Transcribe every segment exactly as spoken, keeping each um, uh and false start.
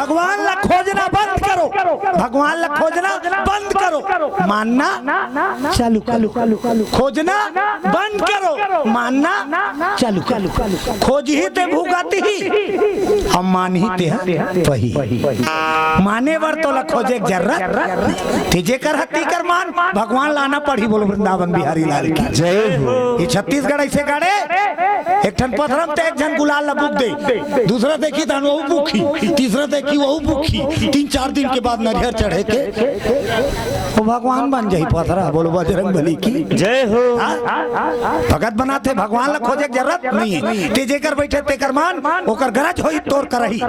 भगवान ला खोजना बंद करो, भगवान ला खोजना बंद करो, मानना चालू करो। खोजना बंद करो, मानना चालू करो। खोजही ते भुगतही, अउ मानही ते पही। माने बर तोला खोजे के जरूरत नहीं। ते जेकर ह तेकर मान, भगवान ला आना पड़ही। बोलो वृंदावन बिहारी लाल की। जय हो। ये छत्तीसगढ़ ऐसे गाड़े, एक ठन पथरा म ते एक झन गुलाल ला बुक दे, दूसरा देखी तहन वहू बुकही, तीसरा देखी वहू बुकही, तीन चार दिन के बाद नरियर चढ़े के वो भगवान बन जाही पथरा। बोलो बजरंग बली की। जय हो। हाँ? भगत बनाथे, भगवान ला खोजे के जरूरत नहीं है। ते जेकर बैठे तेकर मान, ओकर गरज होही तोर करही।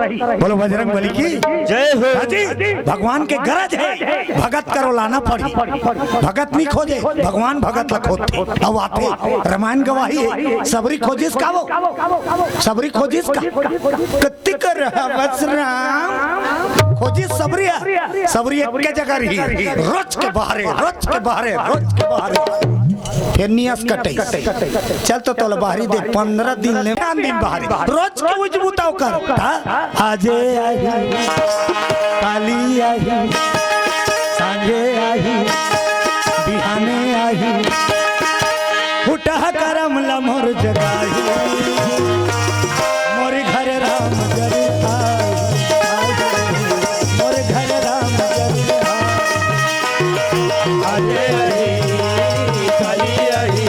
बोलो बजरंग बली की। जय हो। हाँ जी, भगवान के गरज है, भगत करो लाना पड़ही। भगत नहीं खोजे, भगवान भगत ला खोजथे। अब आथे, रामायण गवाही है, सबरी खोजिस का वो? सबरी खोजिस का? कत्ती कर बस राम। खोजिस सबरी, सबरी एक के जगह रही, रोज के बाहरे, रोज के बाहरे, रोज के बाहरे। फिर नियस कटई। चल तो तोला बाहरी दे, पंद्रह दिन ले, पाँच दिन बाहरी। रोज के उज बुताओ कर। हाँ? आजे आही, काली आही, सांझे आही, बिहाने आही। फुटह करम ला मोर जगाही, मोर घर राम जरूर आही। मोर घर राम जरूर आही। आजे आही, काली आही,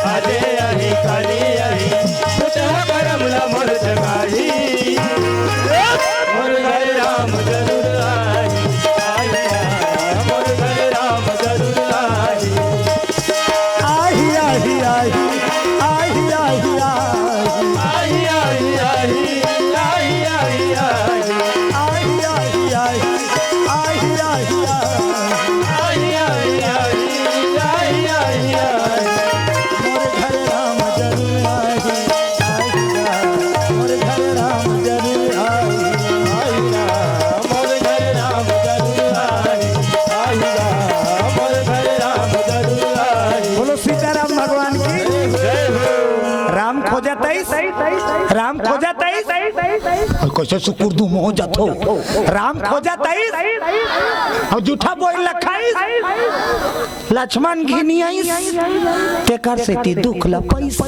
आजे आही, काली आही, फुटह करम ला मोर जगाही। मोर घर राम जरूर आही, आही, मोर घर राम जरूर आही। आही, आही, आही, आही, आही, आही। आही, आही, आही, आही, आही, आही। आही, आही, आही, आही, आही, आही। आही, आही, आही, आही, आही, आही। मोर घर राम जरूर आही, आही राम। मोर घर राम जरूर आही, आही राम। मोर घर राम जरूर आही, आही राम। मोर घर राम जरूर आही। बोलो सीताराम भगवान की। जय हो। राम खोजत आइस, राम खोजत आइस। अउ कैसे सुकुर दुम हो जाथो। राम खोजत आइस, अउ जूठा बोइर ला खाइस। लक्ष्मण घिनियाइस, तेकर सेती दुख ला पाइस।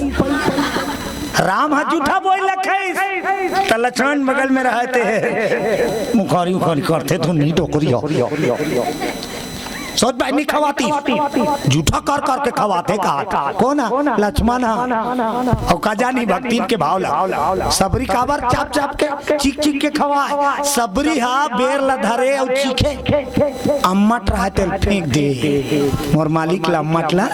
राम ह जूठा बोइर ला खाइस, त लक्ष्मण बगल में रहते हैं। मुखारी उखारी करथे तो नहीं डोकरी हो। सोच भाई नहीं खवातिस, जूठा कर कर के खवाथे का। कोन ह? लक्ष्मण ह। अउ का जानी भक्तिन के भाव ला। सबरी काबर चाप चाप के, चीख चीख के खवाय। सबरी ह बेर ला धरे अउ चीखे। अम्मट रहय तेला फेंक दे। मोर मालिक ला अम्मट ला।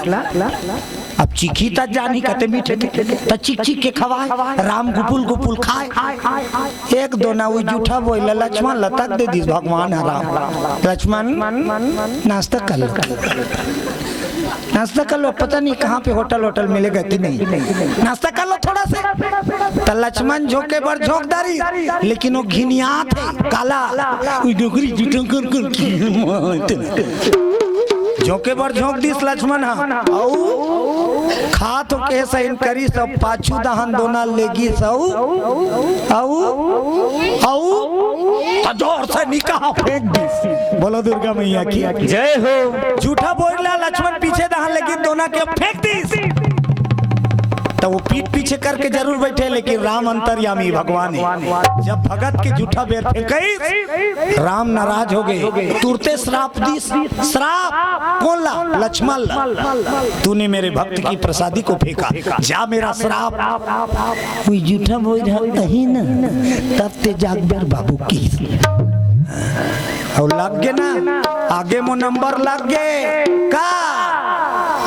अब चीखही त जानही कते मीठे थे। त चीख चीख के खवाय। राम गुपुल गुपुल खाय। एक दोना उही जूठा बोइर ला लक्ष्मण ला तक दे दिस भगवान ह राम। लक्ष्मण, नाश्ता कर लो, नाश्ता कर लो। पता नहीं कहाँ पे होटल, होटल मिलेगा कि नहीं, नाश्ता कर लो थोड़ा से। त लक्ष्मण झोंके बर झोंक डारिस, लेकिन वो घिनियात हे, काला। उही डोकरी जूठा कर कर के झोंके बर झोंक दिस लक्ष्मण ह। अउ खात हो के सही करिस, अउ पाछू दहन दोना लेगिस अउ, अउ, अउ, त जोर से निकाह फेंक दिस। बोलो दुर्गा मैया की। जय हो। जूठा बोइर ला लक्ष्मण पीछे दहन लेगिस, दोना के फेंक दिस। त वो पीठ पीछे करके जरूर बैठे, लेकिन राम अंतर्यामी भगवान हे। जब भगत के जूठा बेर फेंकइस, राम नाराज हो गे, तुरते श्राप दिस। श्राप कोन ला? लक्ष्मण ला। तूने मेरे भक्त की प्रसादी को फेंका, जा मेरा श्राप। उही जूठा बोइर ह अही न, तब ते जागबे बाबू की। अउ लग गे ना, आगे मो नंबर लग गे का?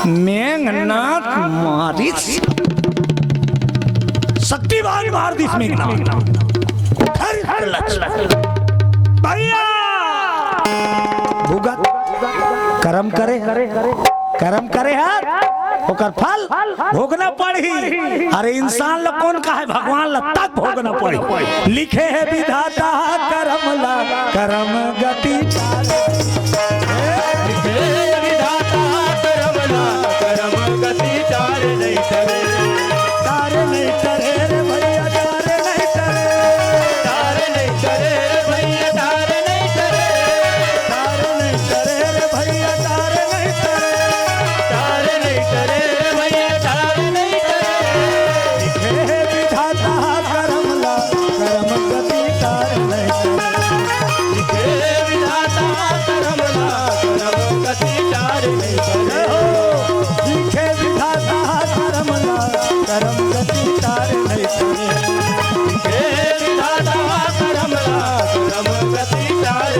मेघनाथ मारिस, शक्तिमान मार दिस मेघनाथ। हर, हर लक्ष। भैया, भुगत, करम करे, करम करे हर, ओकर फल भोगना पड़ही। अरे इंसान ला कोन कहे, भगवान ला तक भोगना पड़ही। लिखे हे विधाता करम ला, करम गति चाले। लिखे हे विधाता करम ला, करम गति चाले नहीं करे। चाले नहीं करे रे भैया, चाले नहीं करे। चाले नहीं करे रे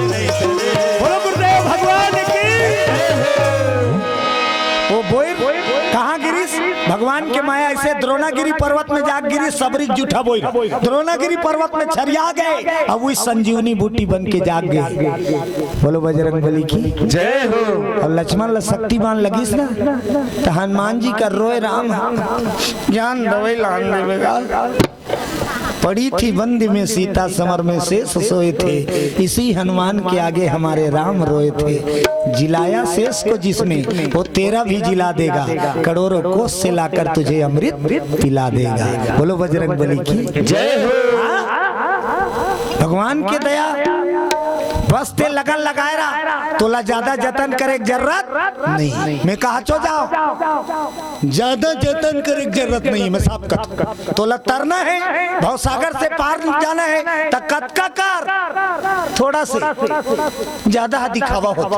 बोलो गुरुदेव भगवान की। वो बोइर कहाँ गिरिस? भगवान के माया ऐसे द्रोणागिरी पर्वत में जाग गिरिस, सबरी जूठा बोइर। द्रोणागिरी पर्वत में छरिया गए, अब वही संजीवनी बूटी बन के जाग गए। बोलो बजरंग बली की। जय हो। और लक्ष्मण ला शक्तिमान लगिस ना, तो हनुमान जी का रोए राम ज्ञान दवाई लान देवेगा। पड़ी थी बंद में सीता, समर में शेष सोए थे। इसी हनुमान के आगे हमारे राम रोए थे। जिलाया शेष को जिसने, वो तेरा भी जिला देगा। करोड़ों कोस से लाकर तुझे अमृत पिला देगा। बोलो बजरंग बली की। जय हो। भगवान के दया, बस ते लगन लगाए रहा, तोला ज्यादा जतन करे के जरूरत नहीं। मैं कहा चो जाओ, ज्यादा जतन करे के जरूरत नहीं है। मैं साफ कथों, तोला तरना है, भवसागर से पार जाना है, त कतका कर, थोड़ा से ज्यादा हा दिखावा होता।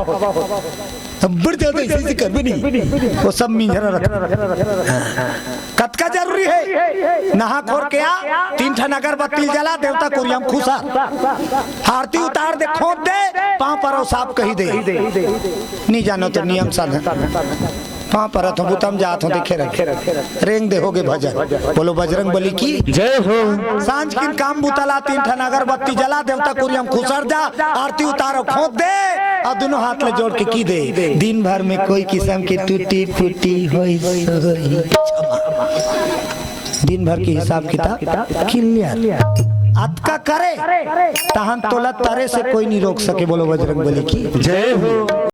अब्बड़ ज्यादा इसे से करबे नहीं, वो सब मिंझरा रहता। कतका जरूरी है, नहा खोर के आ, तीन ठन अगरबत्ती जला, देवता कुरियम खुसर, आरती उतार दे, खोद दे, पाँव पर साफ कही दे। नहीं जानो तो नियम सन है। पाँव परत हों, बुता म जात हों, देखे रहे। रेंग दे होगे भजन। बोलो बजरंग बली की। जय हो। सांझ किन काम बुता ला, तीन ठन अगरबत्ती जला, देवता कुरियम खुसर जा, आरती उतारो, खोद दे, और दोनों हाथ ले जोड़ के की दे। दिन भर में कोई किस्म के टूटी फूटी होई सोई। दिन भर के हिसाब किताब क्लियर। अतका करे, तहन तोला तरे से कोई नहीं रोक सके। बोलो बजरंग बली की। जय हो।